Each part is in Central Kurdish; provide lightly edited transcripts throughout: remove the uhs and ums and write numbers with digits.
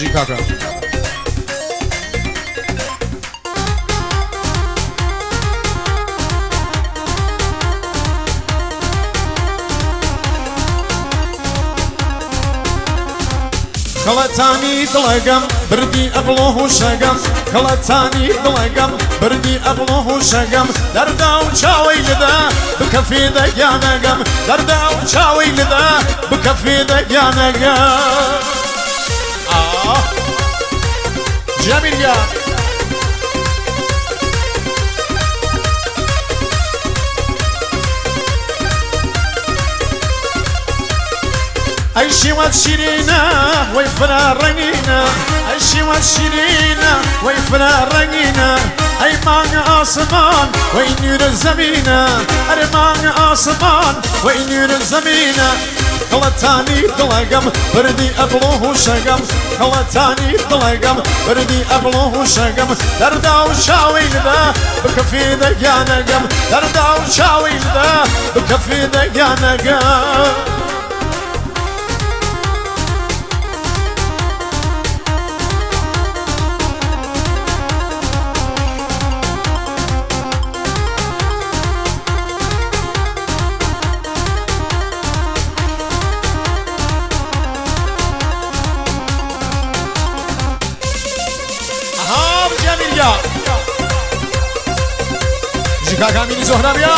بژی کاکە. خەڵەتانی دڵەگەم بردی ئەقڵ و هوشەگەم، خەڵەتانی دڵەگەم بردی ئەقڵ و هوشەگەم، دەردا و چاوەی لدا بکەفێدە گیانەگەم، دەردا و چاوەی لدا بکەفێدە گیانەگەم. ئاه جامیل گیان. ئەی شیوەت شیرینە وەی فرە ڕەنگینە، ئەی شیوەت شیرینە وەی فرە ڕەنگینە، ئەی مانگ ئاسمان وەی نوور زەمینە، ئەرێ مانگ ئاسمان وەی نوور زەمینە. خەڵەتانی دڵەگەم بردی ئەقڵ و هوشەگەم، خەڵەتانی دڵەگەم بردی ئەقڵ و هوشەگەم، دەردا و چاوەیلدا بکەفێدە گیانەگەم، دەردا و چاوەیلدا بکەفێدە گیانەگەم. ئەها بجیا میریا بژی کاک ئامینی زۆهرابیا.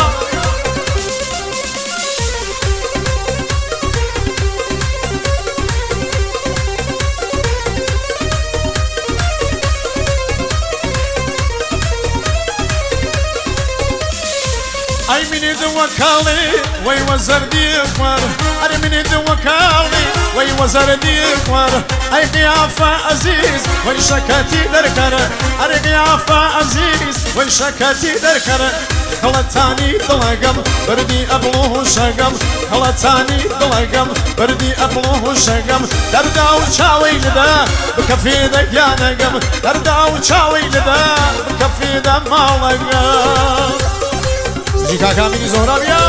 ئەی منی دووەکاڵی وەی وەزەردی خوار، ئەرێ منی دووەکاڵی وەی وەزەردی خوار، ئەی قیافە ئەزیز وەی شەکەتی دەرکەر، ئەرێ قیافە ئەزیز وەی شەکەتی دەرکەر. خەڵەتانی دڵەگەم بردی ئەقڵ و هوشەگەم، خەڵەتانی دڵەگەم بردی ئەقڵ و هوشەگەم، دەردا و چاوەی لدا بکەفێدە گیانەگەم، دەردا و چاوەی لدا بکەفێدە ماڵەگەم. بژی کاک ئامینی زۆهرابیا.